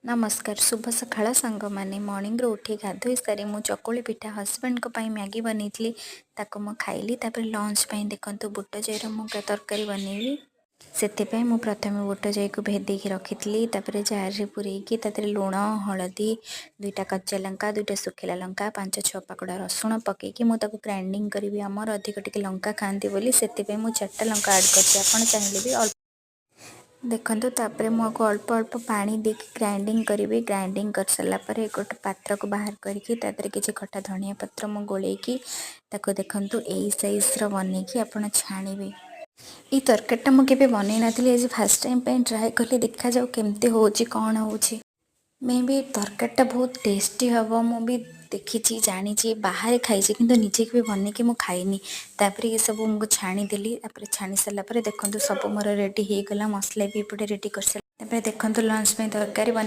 ନମସ୍କାର, ଶୁଭ ସକାଳ ସାଙ୍ଗମାନେ। ମର୍ଣ୍ଣିଂରୁ ଉଠି ଗାଧୋଇ ସାରି ମୁଁ ଚକୁଳି ପିଠା, ହଜବେଣ୍ଡଙ୍କ ପାଇଁ ମ୍ୟାଗି ବନେଇଥିଲି, ତାକୁ ମୁଁ ଖାଇଲି। ତାପରେ ଲଞ୍ଚ ପାଇଁ ଦେଖନ୍ତୁ, ବୁଟ ଜାଇର ମୁଁ ତରକାରୀ ବନେଇବି। ସେଥିପାଇଁ ମୁଁ ପ୍ରଥମେ ବୁଟ ଜାଇକୁ ଭେଦେଇକି ରଖିଥିଲି। ତାପରେ ଜାରରେ ପୂରେଇକି ତା ଦେହରେ ଲୁଣ, ହଳଦୀ, ଦୁଇଟା କଞ୍ଚା ଲଙ୍କା, ଦୁଇଟା ଶୁଖିଲା ଲଙ୍କା, 5-6 ପାକଡ଼ା ରସୁଣ ପକେଇକି ମୁଁ ତାକୁ ଗ୍ରାଇଣ୍ଡିଙ୍ଗ କରିବି। ଆମର ଅଧିକ ଟିକେ ଲଙ୍କା ଖାଆନ୍ତି ବୋଲି ସେଥିପାଇଁ ମୁଁ ଚାରିଟା ଲଙ୍କା ଆଡ଼୍ କରିଛି। ଆପଣ ଚାହିଁଲେ ବି ଅଳ୍ପ। ଦେଖନ୍ତୁ, ତାପରେ ମୁଁ ଆକୁ ଅଳ୍ପ ଅଳ୍ପ ପାଣି ଦେଇକି ଗ୍ରାଇଣ୍ଡିଙ୍ଗ କରିବି। ଗ୍ରାଇଣ୍ଡିଙ୍ଗ କରିସାରିଲା ପରେ ଗୋଟେ ପାତ୍ରକୁ ବାହାର କରିକି ତା ଦେହରେ କିଛି କଟା ଧନିଆ ପତ୍ର ମୁଁ ଗୋଳେଇକି ତାକୁ ଦେଖନ୍ତୁ, ଏଇ ସାଇଜ୍ର ବନେଇକି ଆପଣ ଛାଣିବେ। ଏଇ ତରକାରୀଟା ମୁଁ କେବେ ବନେଇ ନଥିଲି, ଆଜି ଫାର୍ଷ୍ଟ ଟାଇମ୍ ପାଇଁ ଟ୍ରାଏ କଲି। ଦେଖାଯାଉ କେମିତି ହେଉଛି, କ'ଣ ହେଉଛି। ମେ ବି ତରକାରୀଟା ବହୁତ ଟେଷ୍ଟି ହେବ। ମୁଁ ବି ଦେଖିଛି, ଜାଣିଛି, ବାହାରେ ଖାଇଛି, କିନ୍ତୁ ନିଜେ କେବେ ବନେଇକି ମୁଁ ଖାଇନି। ତାପରେ ଏସବୁ ମୁଁ ଛାଣିଦେଲି। ତାପରେ ଛାଣି ସାରିଲା ପରେ ଦେଖନ୍ତୁ, ସବୁ ମୋର ରେଡ଼ି ହେଇଗଲା। ମସଲା ବି ଏପଟେ ରେଡ଼ି କରିସାରିଲା। ତାପରେ ଦେଖନ୍ତୁ, ଲଞ୍ଚ ପାଇଁ ତରକାରୀ ବନେଇ